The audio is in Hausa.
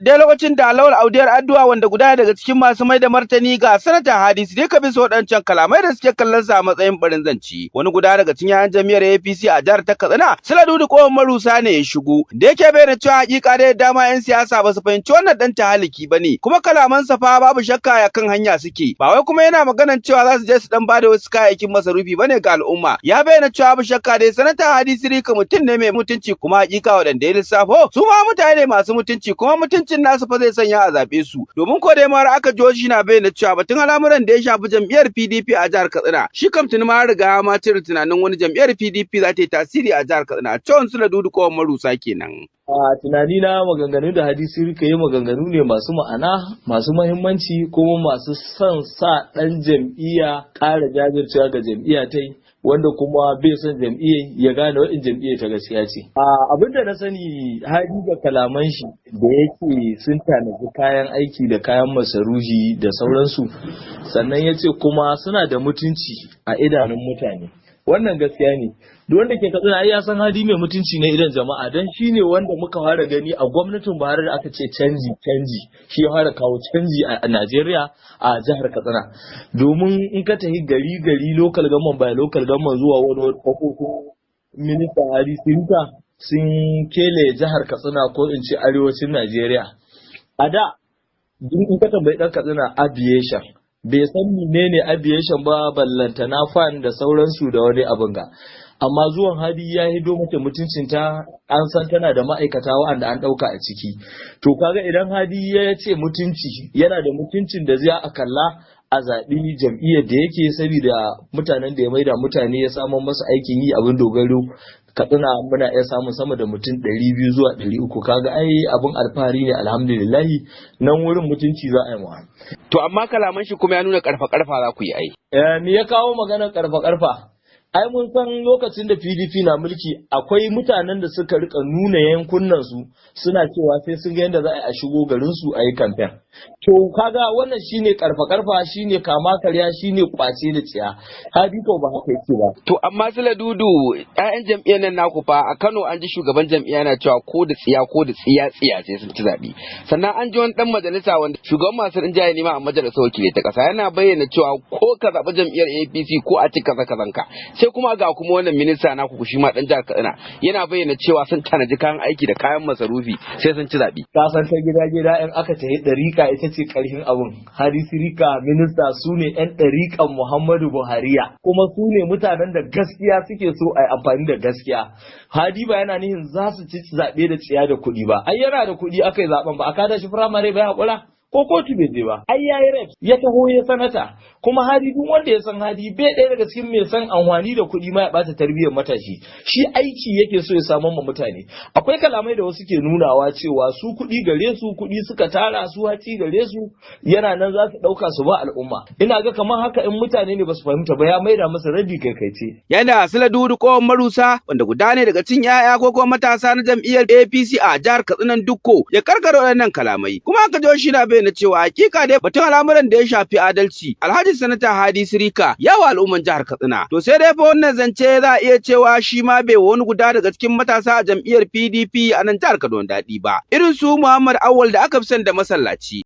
Dai lokacin da Lawal Audu Yar'adua, wanda guda daga cikin masu mai da martani ga Sanata Hadi Sirika bisa waɗancan kalamai da suke kallon sa a matsayin barin zance. Wani guda daga cikin yayan jam'iyyar APC a jihar ta Katsina, Sula Dudu Kohon Marusa, ne ya shigo. Da yake bayyana cewa hakika da dama 'yan siyasa ba su fahimci wannan dan tahaliki ba ne, kuma kalamansa fa babu shakka ya kan hanya suke. Ba wai kuma yana maganan cewa za su je su dan bada wasu kayayyakin masarufi bane ga al'umma. Ya bayyana cewa babu shakka dai Sanata Hadi Sirika mutum ne mai mutunci, kuma hakika waɗanda ya lissafo su ma mutane masu mutunci, kuma mutuncin nasu fa zai sanya a zaɓe su. Domin ko dai ma aka jo shi na bayyana cewa batun al'amuran da ya shafi jam'iyyar PDP a jihar Katsina, shi kam tuni ma riga ma cire tunanin wani jam'iyyar PDP za ta yi tasiri a jihar Katsina. Cewan Sula Dudu Kowan Marusa kenan. A tunani na, maganganu da Hadi Sirika yi maganganu ne masu ma'ana, masu mahimmanci, kuma masu son sa ɗan jam'iyya ƙara jajircewa ga jam'iyya ta yi, wanda kuma bai son jam'iyya ya gane waɗin jam'iyya ta gaskiya ce. Abin da na sani, Hadi da kalaman shi da yake sun tanaji kayan aiki da kayan masarufi da sauransu, sannan ya ce kuma suna da mutunci a idanun mutane. Wannan gaskiya ne. Duk wanda ke Katsina ai ya san Hadi mai mutunci ne idan jama'a, dan shi ne wanda muka fara gani a gwamnatin Buhari da aka ce canji canji, shi ya fara kawo canji a Najeriya a jihar Katsina. Domin in ka tafi gari gari, local government by local government, zuwa wani ofofin minista Hadi Sirika sun kele jihar Katsina, ko in ce arewacin Najeriya. A da in ka tambayi dan Katsina aviation, bai san menene aviation ba, ballantana fan da sauransu da wani abin ga. Amma zuwan Hadi ya hido mata mutuncinta, an san tana da ma'aikata wa'anda an ɗauka a ciki. To kaga idan Hadi ya ce mutunci, yana da mutuncin da zai a kalla a zaɓi jam'iyyar da yake, saboda mutanen da ya maida mutane, ya samar masa aikin yi, abin dogaro. Katsina muna iya samun sama da mutum 200 zuwa 300. Kaga ai abin alfahari ne, alhamdulillahi. Nan wurin mutunci za a yi wa. To amma kalaman shi kuma ya nuna karfa karfa za ku yi ai. Me ya kawo maganar karfa karfa? Ai mun san lokacin da PDP na mulki akwai mutanen da suka rika nuna yankunan su, suna cewa sai sun ga yadda za a yi a shigo garin su a yi kamfen. To kaga wannan shine karfa karfa, shine kama karya, shine kwace da tsiya. Hadi ko ba haka yake ba. To amma Sula Dudu, ƴaƴan jam'iyyar nan naku fa a Kano an ji shugaban jam'iyya na cewa ko da tsiya ko da tsiya tsiya sai sun ci zaɓe. Sannan an ji wani ɗan majalisa, wanda shugaban masu rinjaye ne ma a majalisar wakilai ta ƙasa, yana bayyana cewa ko ka zaɓi jam'iyyar APC ko a ci kaza kazanka. Sai kuma ga kuma wannan minista naku, shi ma ɗan jihar Katsina, yana bayyana cewa sun tanaji kayan aiki da kayan masarufi sai sun ci zaɓe. Ka san ta gida gida in aka tafi ɗariƙa ita ce ƙarfin abun. Hadi Sirika minista su ne 'yan ɗariƙan Muhammadu Buhariya, kuma su ne mutanen da gaskiya suke so a yi amfani da gaskiya. Hadi ba yana nihin za su ci zaɓe da tsiya da kuɗi ba. Ai yana da kuɗi aka yi zaɓen, ba a kada shi firamare ba ya haƙura. Ko kotu bai je ba, ai yayi reps ya taho ya sanata. Kuma Hadi, duk wanda ya san Hadi, bai ɗaya daga cikin mai san amfani da kuɗi ma ya ɓata tarbiyyar matashi. Shi aiki yake so ya samar ma mutane. Akwai kalamai da wasu ke nunawa cewa su kuɗi gare su, kuɗi suka tara su, haci gare su, yana nan za su ɗauka su ba al'umma. Ina ga kamar haka in mutane ne ba su fahimta ba, ya maida musu rabi kaikaice. Yana Sula Dudu Kowan Marusa, wanda guda ne daga cikin 'ya'ya ko kuma matasa na jam'iyyar APC a jihar Katsinan Dukko, ya karkare waɗannan kalamai. Kuma aka jo shi na bayyana cewa hakika dai batun al'amuran da ya shafi adalci, Alhaji Sanata Hadi Sirika ya wa al'umman jihar Katsina. To sai dai fa wannan zance za a iya cewa shi ma bai wani guda daga cikin matasa a jam'iyyar PDP a nan jihar Kaduna daɗi ba. Irin su Muhammad Awal da aka fi sani da Masallaci.